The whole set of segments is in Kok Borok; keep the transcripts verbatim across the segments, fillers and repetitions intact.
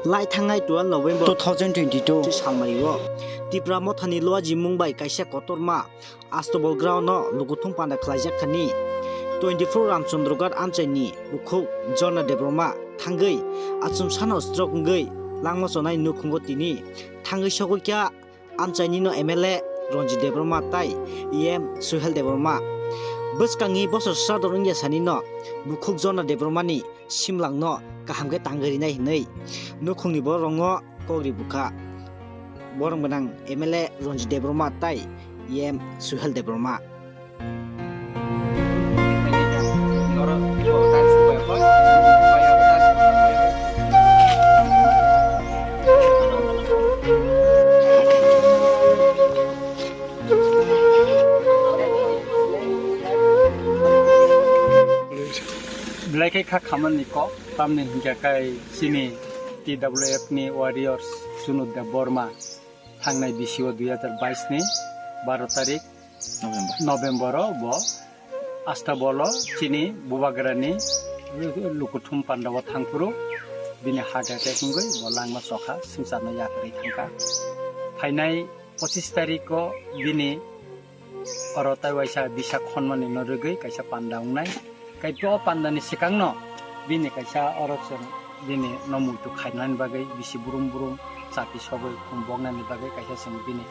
Lai thangnai twelve November two thousand twenty-two salmario Tipra Mothani Luaji mung bai kaisa kotorma Astobol ground no lukuthum panda khlaijak khani twenty-four Ramchandra Ghat amchaini bukhuk Jona Debbarma thangwi achumsano stroke wngwi langma chonai nukhungo tini thangwi sogwi kha amchaini no M L A Ranjit Debbarma tai E M Suhel Debbarma. Bwskangi bosor srador wngya sani no bukhuk Jona Debbarma ni simlangno kaham khe tangwi rinai hwnwi nukhungni borokno kok ri bukha. Borom gwnang M L A Ranjit Debbarma tai E M Suhel Debbarma. Belai khe kha khamani kok, tamni hinkhe kai chini T W F ni warriors Chunu Debbarma thangnai bisio dui hazar bais ni baro tarik November. November o bo Astabolo chini Bubagrani lukuthum panda o thangphuru bini heart attack wngwi bo langma chokha, swngcharno yakarwi thangkha. Phainai pochis tarikh o bini oro tai waisa bisa khonmani no rwgwi kaisa panda wngnai. Kai o panda ni swkang no bini kaisa oro chwng bini no muitu khainani bagwi bisi brum brum chati sogwi khum boknani bagwi kaisa chwng bini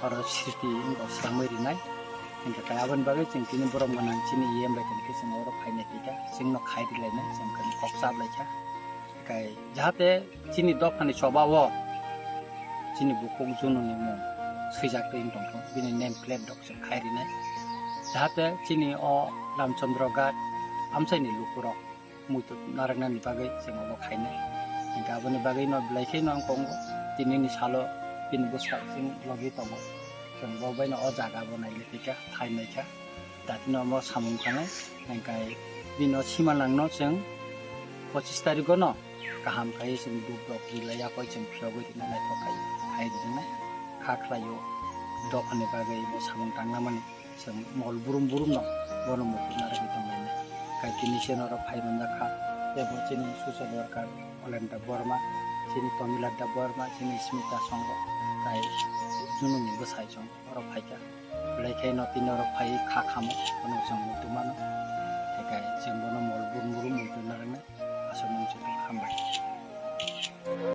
oro sriti wngkha swlamwi rinai. Hinkhe kai aboni bagwi chwng tini borom gwnang chini E M bai tongkhe chwng oro phainai khe chwngno khai rwlainai, chwng khe kok chaplaikha. Kai jahate chini dophani choba o chini bukhuk Jununi mung swijak twi wng tongkha, bini name plate rok se khai rinai. Jahate chini o Ramchandra Ghat amchaini lukurok muitu narwknani bagwi chwng obo khainai. Hinkhe aboni bagwi no belai kheno ang tongo, tinini salo bini bwskango chwng logi tongo, chwng bo baino o jaga bo nailai kha, phainai kha. Datino omo samung khanai, hingkai bino simanangno chwng pochis tarikgono kaham khlaiwi chwng duk dok rilai yakoi chwng phiyogwi rina naithok khai, khai rinai kha khlaio. Dophani bagwi bo samung tangnamani chwng mol burum burumno bono muitu narwgwi tonglainai. Kai tini se norok phai manjak kha, tei bo chini social worker Olen Debbarma, chini Tomila Debbarma, chini Smita Songho, tai Jununi bwsai chwng oro phaikha. Belai khe no tini oro phai kha khamo, bono chwng muitu mano. Hinkhe chwng bono mol burum burum muitu narwknai. Aswk nung chwng hambai.